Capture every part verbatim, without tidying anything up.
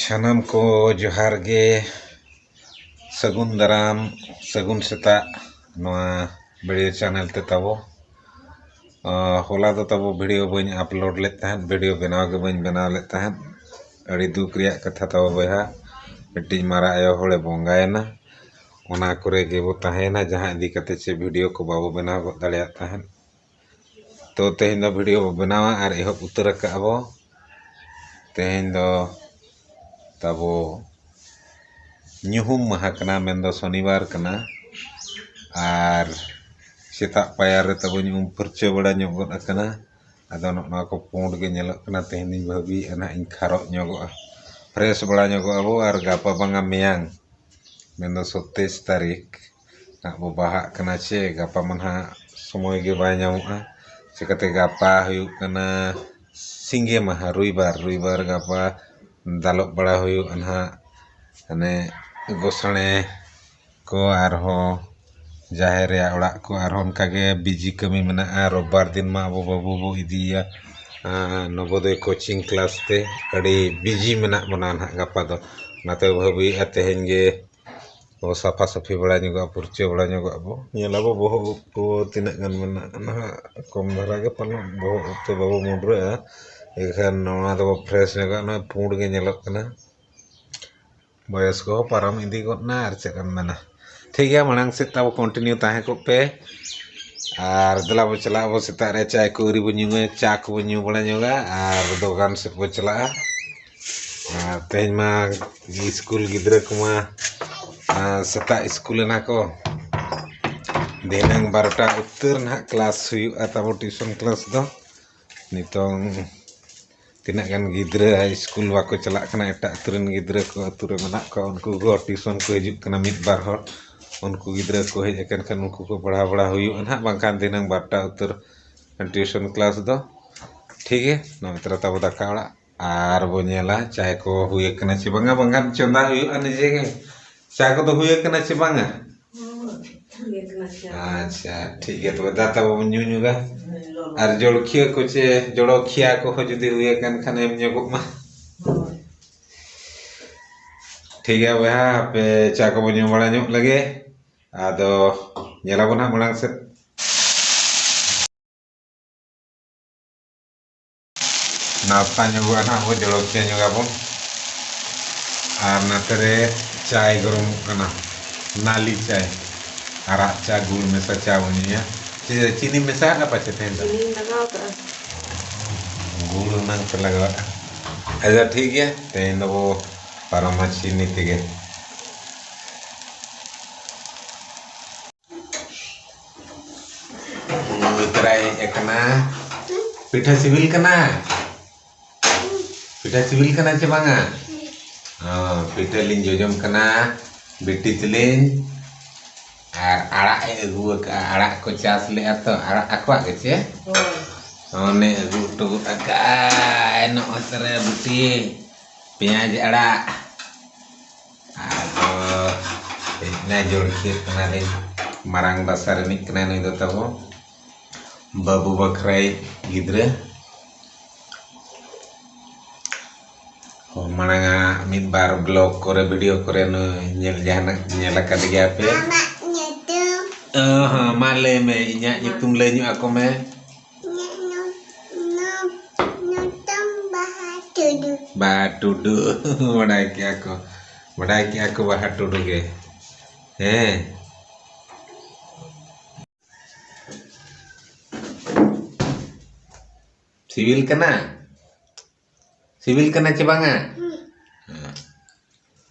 ᱥᱟᱱᱟᱢ ᱠᱚ ᱡᱚᱦᱟᱨ ᱜᱮ, ᱥᱟᱹᱜᱩᱱ ᱫᱟᱨᱟᱢ, ᱥᱟᱹᱜᱩᱱ ᱥᱮᱛᱟᱜ ᱱᱚᱣᱟ ᱵᱷᱤᱰᱤᱭᱳ ᱪᱮᱱᱮᱞ ᱛᱮ ᱛᱟᱵᱚ᱾ ᱟᱸ, ᱦᱚᱞᱟ ᱫᱚ ᱛᱟᱵᱚ ᱵᱷᱤᱰᱤᱭᱳ ᱵᱟᱹᱧ ᱟᱯᱞᱳᱰ ᱞᱮᱫ ᱛᱟᱦᱮᱸᱫ, ᱵᱷᱤᱰᱤᱭᱳ ᱵᱮᱱᱟᱣ ᱜᱮ ᱵᱟᱹᱧ ᱵᱮᱱᱟᱣ ᱞᱮᱫ ᱛᱟᱦᱮᱸᱫ᱾ ᱟᱹᱰᱤ ᱫᱩᱠ ᱨᱮᱭᱟᱜ ᱠᱟᱛᱷᱟ ᱛᱟᱵᱚ ᱵᱚᱭᱦᱟ, ᱢᱤᱫᱴᱤᱡ ᱢᱟᱨᱟ ᱟᱭᱳ ᱦᱚᱲᱮ ᱵᱚᱸᱜᱟᱭᱮᱱᱟ᱾ ᱚᱱᱟ ᱠᱚᱨᱮ ᱜᱮᱵᱚ ᱛᱟᱦᱮᱸᱭᱮᱱᱟ, ᱡᱟᱦᱟᱸ ᱤᱫᱤ ᱠᱟᱛᱮ ᱪᱮ ᱵᱷᱤᱰᱤᱭᱳ ᱠᱚ ᱵᱟᱵᱚ ᱵᱮᱱᱟᱣ ᱜᱚᱫ ᱫᱟᱲᱮᱭᱟᱜ ᱛᱟᱦᱮᱸᱫ᱾ ᱛᱚ ᱛᱮᱦᱮᱧ ᱫᱚ ᱵᱷᱤᱰᱤᱭᱳ ᱵᱚ ᱵᱮᱱᱟᱣᱟ ᱟᱨ ᱮᱦᱚᱵ ᱩᱛᱟᱹᱨ ᱟᱠᱟᱫ ᱟᱵᱚ᱾ ᱛᱮᱦᱮᱧ ᱫᱚ ᱛᱟᱵᱚ ᱧᱩᱦᱩᱢ ᱢᱟᱦᱟ ᱠᱟᱱᱟ, ᱢᱮᱱᱫᱚ ᱥᱚᱱᱤᱵᱟᱨ ᱠᱟᱱᱟ᱾ ᱟᱨ ᱥᱮᱛᱟᱜ ᱯᱟᱭᱟᱨ ᱨᱮ ᱛᱟᱵᱚᱧ ᱩᱢ ᱯᱷᱟᱨᱪᱟ ᱵᱟᱲᱟ ᱧᱚᱜ ᱜᱚᱫ ᱟᱠᱟᱱᱟ᱾ ᱟᱫᱚ ᱱᱚᱜᱼᱚ ᱱᱚᱣᱟ ᱠᱚ ᱯᱩᱸᱰ ᱜᱮ ᱧᱮᱞᱚᱜ ᱠᱟᱱᱟ᱾ ᱛᱮᱦᱮᱧ ᱫᱚᱧ ᱵᱷᱟᱹᱵᱤᱭᱮᱫᱼᱟ ᱱᱟᱦᱟᱜ ᱤᱧ ᱠᱷᱟᱨᱚᱜ ᱧᱚᱜᱚᱜᱼᱟ, ᱯᱷᱨᱮᱥ ᱵᱟᱲᱟ ᱧᱚᱜᱚᱜ ᱟᱵᱚ᱾ ᱟᱨ ᱜᱟᱯᱟ ᱵᱟᱝᱟ ᱢᱮᱭᱟᱝ, ᱢᱮᱱᱫᱚ ᱥᱚᱛᱟᱭᱤᱥ ᱛᱟᱹᱨᱤᱠᱷ ᱱᱟᱜ ᱵᱚ ᱵᱟᱦᱟᱜ ᱠᱟᱱᱟ ᱪᱮ, ᱜᱟᱯᱟ ᱢᱟ ᱱᱟᱦᱟᱜ ᱥᱚᱢᱚᱭ ᱜᱮ ᱵᱟᱭ ᱧᱟᱢᱚᱜᱼᱟ᱾ ᱪᱤᱠᱟᱹᱛᱮ ᱜᱟᱯᱟ ᱦᱩᱭᱩᱜ ᱠᱟᱱᱟ ᱥᱤᱸᱜᱮ ᱢᱟᱦᱟ, ᱨᱚᱵᱤᱵᱟᱨ᱾ ᱨᱚᱵᱤᱵᱟᱨ ᱜᱟᱯᱟ ᱫᱟᱞᱚᱵ ᱵᱟᱲᱟ ᱦᱩᱭᱩᱜᱼᱟ ᱱᱟᱦᱟᱜ, ᱢᱟᱱᱮ ᱜᱚᱥᱟᱬᱮ ᱠᱚ ᱟᱨᱦᱚᱸ ᱡᱟᱦᱮᱨ ᱨᱮᱭᱟᱜ ᱚᱲᱟᱜ ᱠᱚ, ᱟᱨᱦᱚᱸ ᱚᱱᱠᱟᱜᱮ ᱵᱤᱡᱤ ᱠᱟᱹᱢᱤ ᱢᱮᱱᱟᱜᱼᱟ᱾ ᱨᱳᱵᱵᱟᱨ ᱫᱤᱱ ᱢᱟ ᱟᱵᱚ ᱵᱟᱹᱵᱩ ᱵᱚ ᱤᱫᱤᱭᱮᱭᱟ, ᱟᱸ, ᱱᱚᱵᱳᱫᱚᱭ ᱠᱳᱪᱤᱝ ᱠᱞᱟᱥ ᱛᱮ᱾ ᱟᱹᱰᱤ ᱵᱤᱡᱤ ᱢᱮᱱᱟᱜ ᱵᱚᱱᱟ ᱱᱟᱦᱟᱜ ᱜᱟᱯᱟ ᱫᱚ᱾ ᱚᱱᱟᱛᱮ ᱵᱷᱟᱹᱵᱤᱭᱮᱫᱼᱟ ᱛᱮᱦᱮᱧ ᱜᱮ ᱵᱚ ᱥᱟᱯᱷᱟ ᱥᱟᱹᱯᱷᱤ ᱵᱟᱲᱟ ᱧᱚᱜᱚᱜᱼᱟ, ᱯᱷᱩᱨᱪᱟᱹ ᱵᱟᱲᱟ ᱧᱚᱜᱚᱜ ᱟᱵᱚ᱾ ᱧᱮᱞᱟᱵᱚ ᱵᱚᱦᱚᱜ ᱩᱵ ᱠᱚ ᱛᱤᱱᱟᱹᱜ ᱜᱟᱱ ᱢᱮᱱᱟᱜᱼᱟ ᱱᱟᱦᱟᱜ, ᱠᱚᱢ ᱫᱷᱟᱨᱟ ᱜᱮ ᱯᱟᱞᱮᱱ ᱵᱚᱦᱚᱜ ᱩᱵ ᱛᱮ ᱵᱟᱵᱚ ᱢᱩᱰᱨᱟᱹᱜᱼᱟ᱾ ᱮᱱᱠᱷᱟᱱ ᱱᱚᱣᱟ ᱫᱚᱵᱚ ᱯᱷᱨᱮᱥ ᱧᱚᱜᱚᱜᱼᱟ᱾ ᱱᱚᱜᱼᱚᱭ ᱯᱩᱸᱰ ᱜᱮ ᱧᱮᱞᱚᱜ ᱠᱟᱱᱟ᱾ ᱵᱚᱭᱚᱥ ᱠᱚᱦᱚᱸ ᱯᱟᱨᱚᱢ ᱤᱫᱤ ᱜᱚᱫ ᱱᱟ, ᱟᱨ ᱪᱮᱫ ᱮᱢ ᱢᱮᱱᱟ᱾ ᱴᱷᱤᱠ ᱜᱮᱭᱟ, ᱢᱟᱲᱟᱝ ᱥᱮᱫ ᱛᱟᱵᱚ ᱠᱚᱱᱴᱤᱱᱤᱭᱩ ᱛᱟᱦᱮᱸ ᱠᱚᱜ ᱯᱮ᱾ ᱟᱨ ᱫᱮᱞᱟ ᱵᱚ ᱪᱟᱞᱟᱜ ᱟᱵᱚ ᱥᱮᱛᱟᱜ ᱨᱮ ᱪᱟᱭ ᱠᱚ ᱟᱹᱣᱨᱤ ᱵᱚ ᱧᱩᱭᱟ, ᱪᱟ ᱠᱚᱵᱚ ᱧᱩ ᱵᱟᱲᱟ ᱧᱚᱜᱟ ᱟᱨ ᱫᱚᱠᱟᱱ ᱥᱮᱫ ᱵᱚ ᱪᱟᱞᱟᱜᱼᱟ᱾ ᱟᱨ ᱛᱮᱦᱮᱧ ᱢᱟ ᱥᱠᱩᱞ ᱜᱤᱫᱽᱨᱟᱹ ᱠᱚᱢᱟ, ᱟᱨ ᱥᱮᱛᱟᱜ ᱥᱠᱩᱞ ᱮᱱᱟ ᱠᱚ᱾ ᱫᱷᱤᱱᱟᱹᱝ ᱵᱟᱨᱚᱴᱟ ᱩᱛᱟᱹᱨ ᱱᱟᱦᱟᱜ ᱠᱞᱟᱥ ᱦᱩᱭᱩᱜᱼᱟ ᱛᱟᱵᱚ, ᱴᱤᱭᱩᱥᱚᱱ ᱠᱞᱟᱥ ᱫᱚ᱾ ᱱᱤᱛᱚᱝ ᱛᱤᱱᱟᱹᱜ ᱜᱟᱱ ᱜᱤᱫᱽᱨᱟᱹ ᱥᱠᱩᱞ ᱵᱟᱠᱚ ᱪᱟᱞᱟᱜ ᱠᱟᱱᱟ, ᱮᱴᱟᱜ ᱟᱹᱛᱩ ᱨᱮᱱ ᱜᱤᱫᱽᱨᱟᱹ ᱠᱚ ᱟᱹᱛᱩ ᱨᱮ ᱢᱮᱱᱟᱜ ᱠᱚᱣᱟ, ᱩᱱᱠᱩ ᱠᱚ ᱴᱤᱭᱩᱥᱚᱱ ᱠᱚ ᱦᱤᱡᱩᱜ ᱠᱟᱱᱟ ᱢᱤᱫ ᱵᱟᱨ ᱦᱚᱲ᱾ ᱩᱱᱠᱩ ᱜᱤᱫᱽᱨᱟᱹ ᱠᱚ ᱦᱮᱡ ᱟᱠᱟᱱ ᱠᱷᱟᱱ ᱩᱱᱠᱩ ᱠᱚ ᱯᱟᱲᱦᱟᱣ ᱵᱟᱲᱟ ᱦᱩᱭᱩᱜᱼᱟ ᱱᱟᱦᱟᱜ, ᱵᱟᱝᱠᱷᱟᱱ ᱫᱷᱤᱱᱟᱹᱝ ᱵᱟᱨᱚᱴᱟ ᱩᱛᱟᱹᱨ ᱴᱤᱭᱩᱥᱚᱱ ᱠᱞᱟᱥ ᱫᱚ᱾ ᱴᱷᱤᱠ ᱜᱮ, ᱱᱚᱜᱼᱚᱭ ᱛᱚᱨᱟ ᱛᱟᱵᱚ ᱫᱟᱠᱟ ᱚᱲᱟᱜ᱾ ᱟᱨ ᱵᱚ ᱧᱮᱞᱟ ᱪᱟᱭ ᱠᱚ ᱦᱩᱭ ᱟᱠᱟᱱᱟ ᱪᱮ ᱵᱟᱝᱟ, ᱵᱟᱝᱠᱷᱟᱱ ᱪᱚᱸᱫᱟ ᱦᱩᱭᱩᱜᱼᱟ ᱱᱤᱡᱮ ᱜᱮ᱾ ᱪᱟ ᱠᱚᱫᱚ ᱦᱩᱭ ᱟᱠᱟᱱᱟ ᱪᱮ ᱵᱟᱝᱟ? ᱦᱩᱭ ᱟᱠᱟᱱᱟ ᱪᱟ᱾ ᱟᱪᱪᱷᱟ, ᱴᱷᱤᱠ ᱜᱮᱭᱟ, ᱛᱚᱵᱮ ᱫᱟ ᱛᱟᱵᱚ ᱵᱚᱱ ᱧᱩ ᱧᱚᱜᱟ᱾ ᱦᱮᱸ, ᱞᱚᱞᱚ᱾ ᱟᱨ ᱡᱚᱲᱠᱷᱤᱭᱟᱹ ᱠᱚ ᱪᱮ ᱡᱚᱲᱚᱠᱷᱤᱭᱟ ᱠᱚᱦᱚᱸ ᱡᱩᱫᱤ ᱦᱩᱭ ᱟᱠᱟᱱ ᱠᱷᱟᱱ ᱮᱢ ᱧᱚᱜᱚᱜ ᱢᱟ᱾ ᱦᱳᱭ᱾ ᱴᱷᱤᱠ ᱜᱮᱭᱟ ᱵᱚᱭᱦᱟ, ᱦᱟᱯᱮ ᱪᱟ ᱠᱚᱵᱚᱱ ᱧᱩ ᱵᱟᱲᱟ ᱧᱚᱜ ᱞᱮᱜᱮ, ᱟᱫᱚ ᱧᱮᱞᱟᱵᱚᱱ ᱦᱟᱸᱜ ᱢᱟᱲᱟᱝ ᱥᱮᱫ᱾ ᱱᱟᱥᱛᱟ ᱧᱚᱜᱚᱜᱼᱟ ᱱᱟᱦᱟᱜ ᱵᱚ, ᱡᱚᱲᱚᱠᱤᱭᱟᱹ ᱧᱚᱜᱟᱵᱚᱱ᱾ ᱟᱨ ᱱᱟᱛᱮ ᱨᱮ ᱪᱟᱭ ᱜᱚᱨᱚᱢᱚᱜ ᱠᱟᱱᱟ, ᱱᱟᱞᱤ ᱪᱟᱭ, ᱟᱨᱟᱜ ᱪᱟ, ᱜᱩᱲ ᱢᱮᱥᱟ ᱪᱟ ᱵᱚᱱ ᱧᱩᱭᱟ᱾ ᱪᱮ-, ᱪᱤᱱᱤ ᱢᱮᱥᱟ ᱟᱠᱟᱫ ᱯᱟᱪᱮ ᱛᱮᱦᱮᱧ ᱫᱚ? ᱪᱤᱱᱤᱧ ᱞᱟᱜᱟᱣ ᱠᱟᱜᱼᱟ᱾ ᱜᱩᱲ ᱦᱩᱱᱟᱹᱝ ᱯᱮ ᱞᱟᱜᱟᱣᱟᱜᱼᱟ᱾ ᱟᱪᱪᱷᱟ, ᱴᱷᱤᱠ ᱜᱮᱭᱟ, ᱛᱮᱦᱮᱧ ᱫᱚᱵᱚ ᱯᱟᱨᱚᱢᱟ ᱪᱤᱱᱤ ᱛᱮᱜᱮ᱾ ᱩᱞ ᱛᱚᱨᱟᱭ ᱦᱮᱡ ᱟᱠᱟᱱᱟ᱾ ᱯᱤᱴᱷᱟᱹ ᱥᱤᱵᱤᱞ ᱠᱟᱱᱟ? ᱯᱤᱴᱷᱟᱹ ᱥᱤᱵᱤᱞ ᱠᱟᱱᱟ ᱪᱮ ᱵᱟᱝᱟ? ᱦᱚᱸ, ᱯᱤᱴᱷᱟᱹ ᱞᱤᱧ ᱡᱚᱡᱚᱢ ᱠᱟᱱᱟ, ᱵᱤᱴᱤ ᱛᱟᱹᱞᱤᱧ᱾ ᱟᱨ ᱟᱲᱟᱜ ᱮ ᱟᱹᱜᱩ ᱟᱠᱟᱫᱼᱟ, ᱟᱲᱟᱜ ᱠᱚ ᱪᱟᱥ ᱞᱮᱫᱼᱟ ᱛᱚ, ᱟᱲᱟᱜ ᱟᱠᱚᱣᱟᱜ ᱜᱮ ᱪᱮ? ᱦᱳᱭ᱾ ᱚᱱᱮ ᱟᱹᱜᱩ ᱦᱚᱴᱚ ᱜᱚᱫ ᱟᱠᱟᱫᱼᱟᱭ ᱱᱚᱜᱼᱚᱭ ᱛᱟᱨᱟ ᱵᱤᱴᱤ, ᱯᱮᱸᱭᱟᱡᱽ ᱟᱲᱟᱜ᱾ ᱟᱫᱚ ᱦᱮᱡ ᱮᱱᱟᱭ ᱡᱚᱲᱠᱤᱭᱟᱹ ᱠᱟᱱᱟᱞᱤᱧ, ᱢᱟᱨᱟᱝ ᱵᱟᱥᱟ ᱨᱤᱱᱤᱡ ᱠᱟᱱᱟᱭ ᱱᱩᱭ ᱫᱚ ᱛᱟᱵᱚ, ᱵᱟᱹᱵᱩ ᱵᱟᱠᱷᱨᱟᱭ ᱜᱤᱫᱽᱨᱟᱹ᱾ ᱦᱚᱸ, ᱢᱟᱲᱟᱝ ᱟᱜ ᱢᱤᱫ ᱵᱟᱨ vlog ᱠᱚᱨᱮ, video ᱠᱚᱨᱮ ᱱᱩᱭ ᱧᱮᱞ, ᱡᱟᱦᱟᱱᱟᱜ ᱧᱮᱞ ᱟᱠᱟᱫ ᱜᱮᱭᱟ ᱯᱮ᱾ ᱟᱢᱟᱜ ᱧᱩᱛᱩᱢ? ᱚ ᱦᱚᱸ, ᱢᱟ ᱞᱟᱹᱭ ᱢᱮ, ᱤᱧᱟᱹᱜ ᱧᱩᱛᱩᱢ ᱞᱟᱹᱭ ᱧᱚᱜ ᱟᱠᱚ ᱢᱮ᱾ ᱤᱧᱟᱹᱜ ᱧᱩ-, ᱧᱩ-, ᱧᱩᱛᱩᱢ ᱵᱟᱦᱟ ᱴᱩᱰᱩ᱾ ᱵᱟᱦᱟ ᱴᱩᱰᱩ᱾ ᱵᱟᱰᱟᱭ ᱠᱮᱜᱼᱟ ᱠᱚ, ᱵᱟᱰᱟᱭ ᱠᱮᱜᱼᱟ ᱠᱚ ᱵᱟᱦᱟ ᱴᱩᱰᱩ ᱜᱮ᱾ ᱦᱮᱸ᱾ ᱥᱤᱵᱤᱞ ᱠᱟᱱᱟ? ᱥᱤᱵᱤᱞ ᱠᱟᱱᱟ ᱪᱮ ᱵᱟᱝᱟ? ᱦᱩᱸ᱾ ᱦᱮᱸ᱾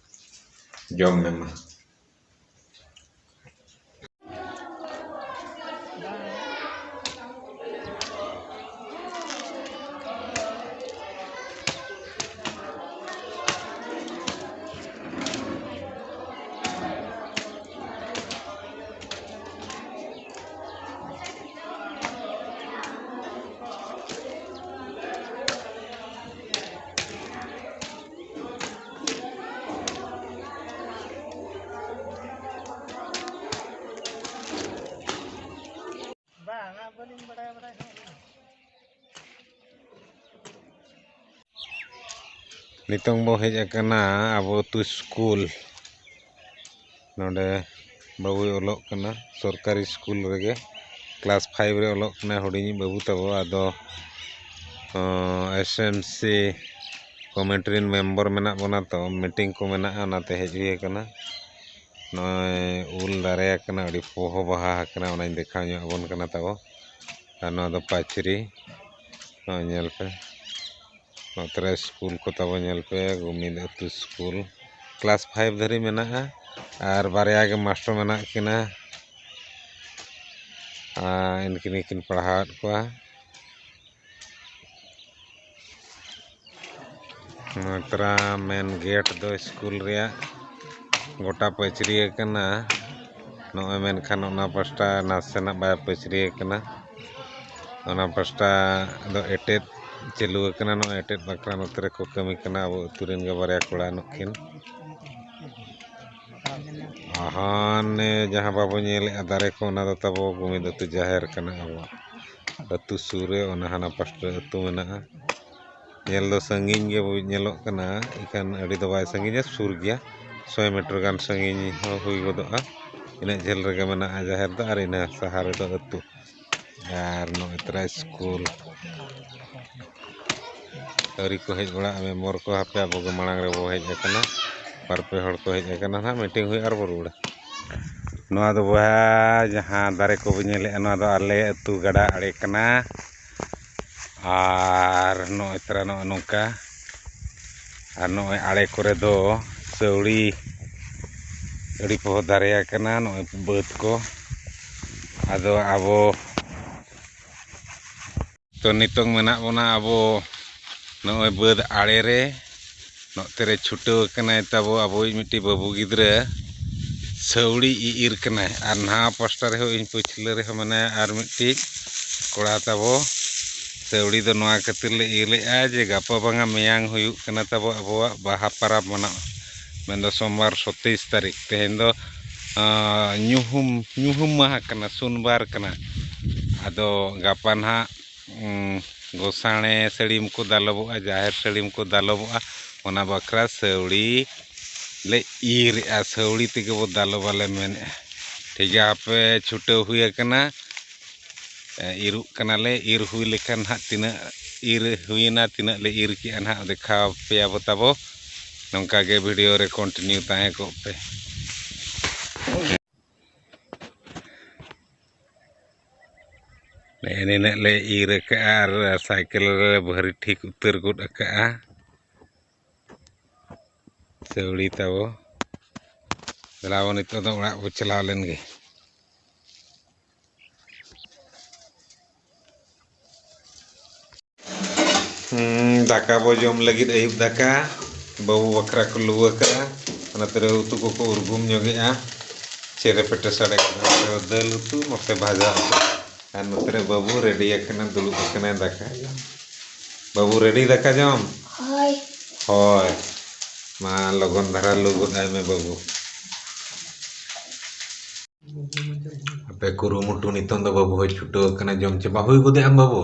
ᱡᱚᱢ ᱢᱮ ᱢᱟ᱾ ᱵᱟᱝᱟ, ᱵᱟᱹᱞᱤᱧ ᱵᱟᱲᱟᱭᱟ, ᱵᱟᱲᱟᱭ ᱦᱚᱸ᱾ ᱱᱤᱛᱚᱝ ᱵᱚ ᱦᱮᱡ ᱟᱠᱟᱱᱟ ᱟᱵᱚ ᱟᱹᱛᱩ ᱥᱠᱩᱞ᱾ ᱱᱚᱰᱮ ᱵᱟᱹᱵᱩᱭ ᱚᱞᱚᱜ ᱠᱟᱱᱟ ᱥᱚᱨᱠᱟᱨᱤ ᱥᱠᱩᱞ ᱨᱮᱜᱮ, ᱠᱞᱟᱥ ᱯᱷᱟᱭᱤᱵᱷ ᱨᱮ ᱚᱞᱚᱜ ᱠᱟᱱᱟᱭ ᱦᱩᱰᱤᱧᱤᱡ ᱵᱟᱹᱵᱩ ᱛᱟᱵᱚ᱾ ᱟᱫᱚ ᱮᱥ ᱮᱢ ᱥᱤ ᱠᱚᱢᱤᱴᱤ ᱨᱮᱱ ᱢᱮᱢᱵᱚᱨ ᱢᱮᱱᱟᱜ ᱵᱚᱱᱟ, ᱛᱚ ᱢᱤᱴᱤᱝ ᱠᱚ ᱢᱮᱱᱟᱜᱼᱟ, ᱚᱱᱟᱛᱮ ᱦᱮᱡ ᱦᱩᱭ ᱟᱠᱟᱱᱟ᱾ ᱱᱚᱜᱼᱚᱭ ᱩᱞ ᱫᱟᱨᱮ ᱟᱠᱟᱱᱟ, ᱟᱹᱰᱤ ᱯᱚᱦᱚ ᱵᱟᱦᱟ ᱟᱠᱟᱱᱟ, ᱚᱱᱟᱧ ᱫᱮᱠᱷᱟᱣ ᱧᱚᱜ ᱟᱵᱚᱱ ᱠᱟᱱᱟ ᱛᱟᱵᱚ᱾ ᱟᱨ ᱱᱚᱣᱟ ᱫᱚ ᱯᱟᱹᱪᱨᱤ, ᱱᱚᱜᱼᱚᱭ ᱧᱮᱞ ᱯᱮ᱾ ᱱᱚᱛᱮ ᱨᱮ ᱥᱠᱩᱞ ᱠᱚ ᱛᱟᱵᱚ, ᱧᱮᱞ ᱯᱮ, ᱜᱩᱢᱤᱫ ᱟᱹᱛᱩ ᱥᱠᱩᱞ, ᱠᱞᱟᱥ ᱯᱷᱟᱭᱤᱵᱷ ᱫᱷᱟᱹᱨᱤᱡ ᱢᱮᱱᱟᱜᱼᱟ᱾ ᱟᱨ ᱵᱟᱨᱭᱟ ᱜᱮ ᱢᱟᱥᱴᱟᱨ ᱢᱮᱱᱟᱜ ᱠᱤᱱᱟ, ᱟᱨ ᱩᱱᱠᱤᱱ ᱜᱮᱠᱤᱱ ᱯᱟᱲᱦᱟᱣᱮᱫ ᱠᱚᱣᱟ᱾ ᱱᱚᱛᱨᱟ ᱢᱮᱱ ᱜᱮᱴ ᱫᱚ ᱥᱠᱩᱞ ᱨᱮᱭᱟᱜ ᱜᱚᱴᱟ ᱯᱟᱹᱪᱨᱤ ᱟᱠᱟᱱᱟ᱾ ᱱᱚᱜᱼᱚᱭ ᱢᱮᱱᱠᱷᱟᱱ ᱚᱱᱟ ᱯᱟᱥᱴᱟ ᱱᱟᱥᱮᱱᱟᱜ ᱵᱟᱭ ᱯᱟᱹᱪᱨᱤ ᱟᱠᱟᱱᱟ᱾ ᱚᱱᱟ ᱯᱟᱥᱴᱟ ᱫᱚ ᱮᱴᱮᱫ ᱪᱟᱹᱞᱩ ᱟᱠᱟᱱᱟ᱾ ᱱᱚᱜᱼᱚᱭ ᱮᱴᱮᱫ ᱵᱟᱠᱷᱨᱟ ᱱᱚᱛᱮ ᱨᱮᱠᱚ ᱠᱟᱹᱢᱤ ᱠᱟᱱᱟ, ᱟᱵᱚ ᱟᱹᱛᱩ ᱨᱮᱱ ᱜᱮ ᱵᱟᱨᱭᱟ ᱠᱚᱲᱟ ᱱᱩᱠᱤᱱ᱾ ᱦᱟᱱᱮ ᱡᱟᱦᱟᱸ ᱵᱟᱵᱚ ᱧᱮᱞᱮᱫᱼᱟ ᱫᱟᱨᱮ ᱠᱚ, ᱚᱱᱟ ᱫᱚ ᱛᱟᱵᱚ ᱜᱩᱢᱤᱫ ᱟᱹᱛᱩ ᱡᱟᱦᱮᱨ ᱠᱟᱱᱟ, ᱟᱵᱚᱣᱟᱜ ᱟᱹᱛᱩ ᱥᱩᱨ ᱨᱮ᱾ ᱚᱱᱟ ᱦᱟᱱᱟ ᱯᱟᱥᱴᱟ ᱟᱹᱛᱩ ᱢᱮᱱᱟᱜᱼᱟ᱾ ᱧᱮᱞ ᱫᱚ ᱥᱟᱺᱜᱤᱧ ᱜᱮ ᱧᱮᱞᱚᱜ ᱠᱟᱱᱟ, ᱮᱱᱠᱷᱟᱱ ᱟᱹᱰᱤ ᱫᱚ ᱵᱟᱭ ᱥᱟᱺᱜᱤᱧᱟ, ᱥᱩᱨ ᱜᱮᱭᱟ᱾ ᱥᱚᱭ ᱢᱤᱴᱟᱨ ᱜᱟᱱ ᱥᱟᱺᱜᱤᱧ ᱦᱚᱸ ᱦᱩᱭ ᱜᱚᱫᱚᱜᱼᱟ᱾ ᱤᱱᱟᱹᱜ ᱡᱷᱟᱹᱞ ᱨᱮᱜᱮ ᱢᱮᱱᱟᱜᱼᱟ ᱡᱟᱦᱮᱨ ᱫᱚ, ᱟᱨ ᱤᱱᱟᱹ ᱥᱟᱦᱟ ᱨᱮᱫᱚ ᱟᱹᱛᱩ᱾ ᱟᱨ ᱱᱚᱜᱼᱚᱭ ᱛᱚᱨᱟ ᱥᱠᱩᱞ᱾ ᱟᱹᱣᱨᱤ ᱠᱚ ᱦᱮᱡ ᱵᱟᱲᱟᱜᱼᱟ ᱢᱮᱢᱵᱚᱨ ᱠᱚ, ᱦᱟᱯᱮ ᱟᱵᱚ ᱜᱮ ᱢᱟᱲᱟᱝ ᱨᱮᱵᱚ ᱦᱮᱡ ᱟᱠᱟᱱᱟ᱾ ᱵᱟᱨ ᱯᱮ ᱦᱚᱲ ᱠᱚ ᱦᱮᱡ ᱟᱠᱟᱱᱟ ᱱᱟᱦᱟᱜ, ᱢᱤᱴᱤᱝ ᱦᱩᱭᱩᱜᱼᱟ ᱟᱨ ᱵᱚ ᱨᱩᱣᱟᱹᱲᱟ᱾ ᱱᱚᱣᱟ ᱫᱚ ᱵᱚᱭᱦᱟ, ᱡᱟᱦᱟᱸ ᱫᱟᱨᱮ ᱠᱚᱵᱚ ᱧᱮᱞᱮᱫᱼᱟ, ᱱᱚᱣᱟ ᱫᱚ ᱟᱞᱮ ᱟᱹᱛᱩ ᱜᱟᱰᱟ ᱟᱲᱮ ᱠᱟᱱᱟ᱾ ᱟᱨ ᱱᱚᱜᱼᱚᱭ ᱛᱚᱨᱟ ᱱᱚᱜᱼᱚ ᱱᱚᱝᱠᱟ, ᱟᱨ ᱱᱚᱜᱼᱚᱭ ᱟᱲᱮ ᱠᱚᱨᱮ ᱫᱚ ᱥᱟᱹᱣᱲᱤ ᱟᱹᱰᱤ ᱯᱚᱦᱚ ᱫᱟᱨᱮ ᱟᱠᱟᱱᱟ, ᱱᱚᱜᱼᱚᱭ ᱵᱟᱹᱫᱽ ᱠᱚ᱾ ᱟᱫᱚ ᱟᱵᱚ ᱛᱚ ᱱᱤᱛᱚᱝ ᱢᱮᱱᱟᱜ ᱵᱚᱱᱟ ᱟᱵᱚ ᱱᱚᱜᱼᱚᱭ ᱵᱟᱹᱫᱽ ᱟᱲᱮ ᱨᱮ᱾ ᱱᱚᱛᱮ ᱨᱮ ᱪᱷᱩᱴᱟᱹᱣ ᱟᱠᱟᱱᱟᱭ ᱛᱟᱵᱚ ᱟᱵᱚᱭᱤᱡ ᱢᱤᱫᱴᱤᱡ ᱵᱟᱹᱵᱩ ᱜᱤᱫᱽᱨᱟᱹ, ᱥᱟᱹᱣᱲᱤ ᱤᱨ ᱠᱟᱱᱟᱭ᱾ ᱟᱨ ᱱᱟᱣᱟ ᱯᱟᱥᱴᱟ ᱨᱮᱦᱚᱸ ᱤᱧ ᱯᱟᱹᱪᱷᱞᱟᱹ ᱨᱮᱦᱚᱸ ᱢᱮᱱᱟᱭᱟ ᱟᱨ ᱢᱤᱫᱴᱤᱡ ᱠᱚᱲᱟ ᱛᱟᱵᱚ᱾ ᱥᱟᱹᱣᱲᱤ ᱫᱚ ᱱᱚᱣᱟ ᱠᱷᱟᱹᱛᱤᱨ ᱞᱮ ᱤᱨ ᱞᱮᱫᱼᱟ ᱡᱮ ᱜᱟᱯᱟ ᱵᱟᱝᱟ ᱢᱮᱭᱟᱝ ᱦᱩᱭᱩᱜ ᱠᱟᱱᱟ ᱛᱟᱵᱚ ᱟᱵᱚᱣᱟᱜ ᱵᱟᱦᱟ ᱯᱚᱨᱚᱵᱽ ᱢᱟᱱᱟᱣ, ᱢᱮᱱᱫᱚ ᱥᱳᱢᱵᱟᱨ ᱥᱚᱛᱮᱭᱤᱥ ᱛᱟᱹᱨᱤᱠᱷ᱾ ᱛᱮᱦᱮᱧ ᱫᱚ, ᱟᱸ, ᱧᱩᱦᱩᱢ, ᱧᱩᱦᱩᱢ ᱢᱟᱦᱟ ᱠᱟᱱᱟ, ᱥᱩᱱᱵᱟᱨ ᱠᱟᱱᱟ᱾ ᱟᱫᱚ ᱜᱟᱯᱟ ᱱᱟᱦᱟᱜ, ᱩᱸ, ᱜᱚᱸᱥᱟᱲᱮ ᱥᱟᱹᱲᱤᱢ ᱠᱚ ᱫᱟᱞᱚᱵᱚᱜᱼᱟ, ᱡᱟᱦᱮᱨ ᱥᱟᱹᱲᱤᱢ ᱠᱚ ᱫᱟᱞᱚᱵᱚᱜᱼᱟ᱾ ᱚᱱᱟ ᱵᱟᱠᱷᱨᱟ ᱥᱟᱹᱣᱲᱤ ᱞᱮ ᱤᱨᱮᱜᱼᱟ, ᱥᱟᱹᱣᱲᱤ ᱛᱮᱜᱮ ᱵᱚ ᱫᱟᱞᱚᱵᱟᱞᱮ ᱢᱮᱱᱮᱜᱼᱟ᱾ ᱴᱷᱤᱠ ᱜᱮᱭᱟ, ᱦᱟᱯᱮ ᱪᱷᱩᱴᱟᱹᱣ ᱦᱩᱭ ᱟᱠᱟᱱᱟ, ᱮ, ᱤᱨᱚᱜ ᱠᱟᱱᱟᱞᱮ᱾ ᱤᱨ ᱦᱩᱭ ᱞᱮᱠᱷᱟᱱ ᱦᱟᱸᱜ ᱛᱤᱱᱟᱹᱜ ᱤᱨ ᱦᱩᱭᱮᱱᱟ, ᱛᱤᱱᱟᱹᱜ ᱞᱮ ᱤᱨ ᱠᱮᱜᱼᱟ ᱱᱟᱦᱟᱜ ᱫᱮᱠᱷᱟᱣ ᱯᱮᱭᱟ ᱵᱚ ᱛᱟᱵᱚ᱾ ᱱᱚᱝᱠᱟ ᱜᱮ ᱵᱷᱤᱰᱤᱭᱳ ᱨᱮ ᱠᱚᱱᱴᱤᱱᱤᱭᱩ ᱛᱟᱦᱮᱸ ᱠᱚᱜ ᱯᱮ᱾ ᱱᱮᱜᱼᱮ ᱱᱤᱱᱟᱹᱜ ᱞᱮ ᱤᱨ ᱟᱠᱟᱜᱼᱟ ᱟᱨ ᱥᱟᱭᱠᱮᱞ ᱨᱮ ᱵᱷᱟᱹᱨᱤ ᱴᱷᱤᱠ ᱩᱛᱟᱹᱨ ᱜᱚᱫ ᱟᱠᱟᱜᱼᱟ᱾ ᱥᱟᱹᱣᱲᱤ ᱛᱟᱵᱚ᱾ ᱫᱮᱞᱟ ᱵᱚ, ᱱᱤᱛᱚᱜ ᱫᱚ ᱚᱲᱟᱜ ᱵᱚ ᱪᱟᱞᱟᱣ ᱞᱮᱱ ᱜᱮ᱾ ᱦᱩᱸ, ᱫᱟᱠᱟ ᱵᱚ ᱡᱚᱢ ᱞᱟᱹᱜᱤᱫ ᱟᱹᱭᱩᱵ ᱫᱟᱠᱟ᱾ ᱵᱟᱹᱵᱩ ᱵᱟᱠᱷᱨᱟ ᱠᱚ ᱞᱩ ᱟᱠᱟᱫᱼᱟ᱾ ᱚᱱᱟ ᱛᱮᱨᱮ ᱩᱛᱩ ᱠᱚᱠᱚ ᱩᱨᱜᱩᱢ ᱧᱚᱜᱮᱜᱼᱟ᱾ ᱪᱮᱨᱮ ᱯᱮᱴᱮ ᱥᱟᱰᱮ ᱠᱟᱱᱟ᱾ ᱱᱚᱛᱮ ᱫᱚ ᱫᱟᱹᱞ ᱩᱛᱩ, ᱱᱚᱛᱮ ᱵᱷᱟᱡᱟ ᱩᱛᱩ᱾ ᱟᱨ ᱱᱚᱛᱮ ᱨᱮ ᱵᱟᱹᱵᱩ ᱨᱮᱰᱤ ᱟᱠᱟᱱᱟ, ᱫᱩᱲᱩᱵ ᱟᱠᱟᱱᱟᱭ ᱫᱟᱠᱟ ᱡᱚᱢ᱾ ᱵᱟᱹᱵᱩ ᱨᱮᱰᱤ ᱫᱟᱠᱟ ᱡᱚᱢ? ᱦᱳᱭ᱾ ᱦᱳᱭ᱾ ᱢᱟ ᱞᱚᱜᱚᱱ ᱫᱷᱟᱨᱟ ᱞᱩ ᱜᱚᱫ ᱟᱭ ᱢᱮ ᱵᱟᱹᱵᱩ᱾ ᱟᱯᱮ ᱠᱩᱨᱩᱢᱩᱴᱩ ᱱᱤᱛᱚᱝ ᱫᱚ ᱵᱟᱹᱵᱩ ᱦᱚᱸᱭ ᱪᱷᱩᱴᱟᱹᱣ ᱟᱠᱟᱱᱟ, ᱡᱚᱢ ᱪᱟᱵᱟ ᱦᱩᱭ ᱜᱚᱫᱮᱜ ᱟᱢ ᱵᱟᱹᱵᱩ?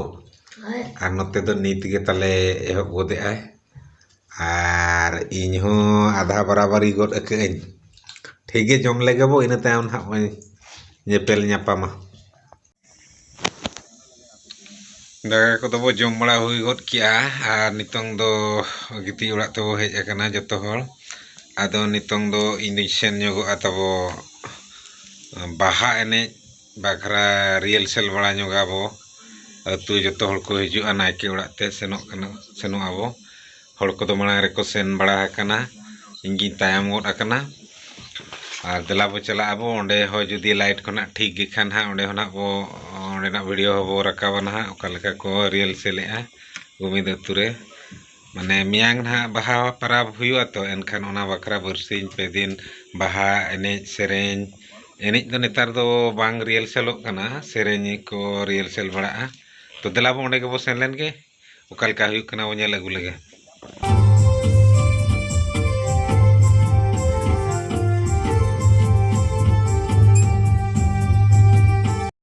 ᱦᱳᱭ᱾ ᱟᱨ ᱱᱚᱛᱮ ᱫᱚ ᱱᱤᱛ ᱜᱮ ᱛᱟᱞᱮ ᱮᱦᱚᱵ ᱜᱚᱫᱮᱜ ᱟᱭ᱾ ᱟᱨ ᱤᱧ ᱦᱚᱸ ᱟᱫᱷᱟ ᱵᱟᱨᱟᱵᱟᱨᱤ ᱜᱚᱫ ᱟᱠᱟᱜ ᱟᱹᱧ᱾ ᱴᱷᱤᱠ ᱜᱮ, ᱡᱚᱢ ᱞᱮᱜᱮ ᱵᱚ, ᱤᱱᱟᱹ ᱛᱟᱭᱚᱢ ᱱᱟᱦᱟᱜ ᱵᱚᱱ ᱧᱮᱯᱮᱞ ᱧᱟᱯᱟᱢᱟ᱾ ᱫᱟᱠᱟ ᱠᱚᱫᱚ ᱵᱚ ᱡᱚᱢ ᱵᱟᱲᱟ ᱦᱩᱭ ᱜᱚᱫ ᱠᱮᱜᱼᱟ ᱟᱨ ᱱᱤᱛᱚᱝ ᱫᱚ ᱜᱤᱛᱤᱡ ᱚᱲᱟᱜ ᱛᱮᱵᱚ ᱦᱮᱡ ᱟᱠᱟᱱᱟ ᱡᱚᱛᱚ ᱦᱚᱲ᱾ ᱟᱫᱚ ᱱᱤᱛᱚᱝ ᱫᱚ ᱤᱧ ᱫᱩᱧ ᱥᱮᱱ ᱧᱚᱜᱚᱜᱼᱟ ᱛᱟᱵᱚ ᱵᱟᱦᱟ ᱮᱱᱮᱡ ᱵᱟᱠᱷᱨᱟ ᱨᱤᱦᱟᱨᱥᱮᱞ ᱵᱟᱲᱟ ᱧᱚᱜᱟᱵᱚ᱾ ᱟᱹᱛᱩ ᱡᱚᱛᱚ ᱦᱚᱲ ᱠᱚ ᱦᱤᱡᱩᱜᱼᱟ ᱱᱟᱭᱠᱮ ᱚᱲᱟᱜ ᱛᱮ, ᱥᱮᱱᱚᱜ ᱠᱟᱱᱟ, ᱥᱮᱱᱚᱜ ᱟᱵᱚ᱾ ᱦᱚᱲ ᱠᱚᱫᱚ ᱢᱟᱲᱟᱝ ᱨᱮᱠᱚ ᱥᱮᱱ ᱵᱟᱲᱟ ᱟᱠᱟᱱᱟ, ᱤᱧ ᱜᱤᱧ ᱛᱟᱭᱚᱢ ᱜᱚᱫ ᱟᱠᱟᱱᱟ᱾ ᱟᱨ ᱫᱮᱞᱟ ᱵᱚ ᱪᱟᱞᱟᱜ ᱟᱵᱚ, ᱚᱸᱰᱮ ᱦᱚᱸ ᱡᱩᱫᱤ ᱞᱟᱭᱤᱴ ᱠᱚ ᱱᱟᱜ ᱴᱷᱤᱠ ᱜᱮ ᱠᱷᱟᱱ ᱦᱟᱸᱜ, ᱚᱸᱰᱮ ᱦᱚᱸ ᱱᱟᱜ ᱵᱚ, ᱚᱸᱰᱮᱱᱟᱜ ᱵᱷᱤᱰᱤᱭᱳ ᱦᱚᱸ ᱵᱚ ᱨᱟᱠᱟᱵᱟ ᱱᱟᱦᱟᱜ, ᱚᱠᱟ ᱞᱮᱠᱟ ᱠᱚ ᱨᱤᱦᱟᱨᱥᱮᱞᱮᱜᱼᱟ ᱜᱳᱢᱤᱫ ᱟᱹᱛᱩ ᱨᱮ᱾ ᱢᱟᱱᱮ ᱢᱮᱭᱟᱝ ᱱᱟᱦᱟᱜ ᱵᱟᱦᱟ ᱯᱟᱨᱟᱵᱽ ᱦᱩᱭᱩᱜᱼᱟ ᱛᱚ, ᱮᱱᱠᱷᱟᱱ ᱚᱱᱟ ᱵᱟᱠᱷᱨᱟ ᱵᱟᱨᱥᱤᱧ ᱯᱮ ᱫᱤᱱ ᱵᱟᱦᱟ ᱮᱱᱮᱡ ᱥᱮᱨᱮᱧ, ᱮᱱᱮᱡ ᱫᱚ ᱱᱮᱛᱟᱨ ᱫᱚ ᱵᱟᱝ ᱨᱤᱦᱟᱨᱥᱮᱞᱚᱜ ᱠᱟᱱᱟ, ᱥᱮᱨᱮᱧ ᱠᱚ ᱨᱤᱦᱟᱨᱥᱮᱞ ᱵᱟᱲᱟᱜᱼᱟ᱾ ᱛᱚ ᱫᱮᱞᱟ ᱵᱚ ᱚᱸᱰᱮ ᱜᱮᱵᱚ ᱥᱮᱱ ᱞᱮᱱ ᱜᱮ, ᱚᱠᱟ ᱞᱮᱠᱟ ᱦᱩᱭᱩᱜ ᱠᱟᱱᱟ ᱵᱚ ᱧᱮᱞ ᱟᱹᱜᱩ ᱞᱮᱜᱮ᱾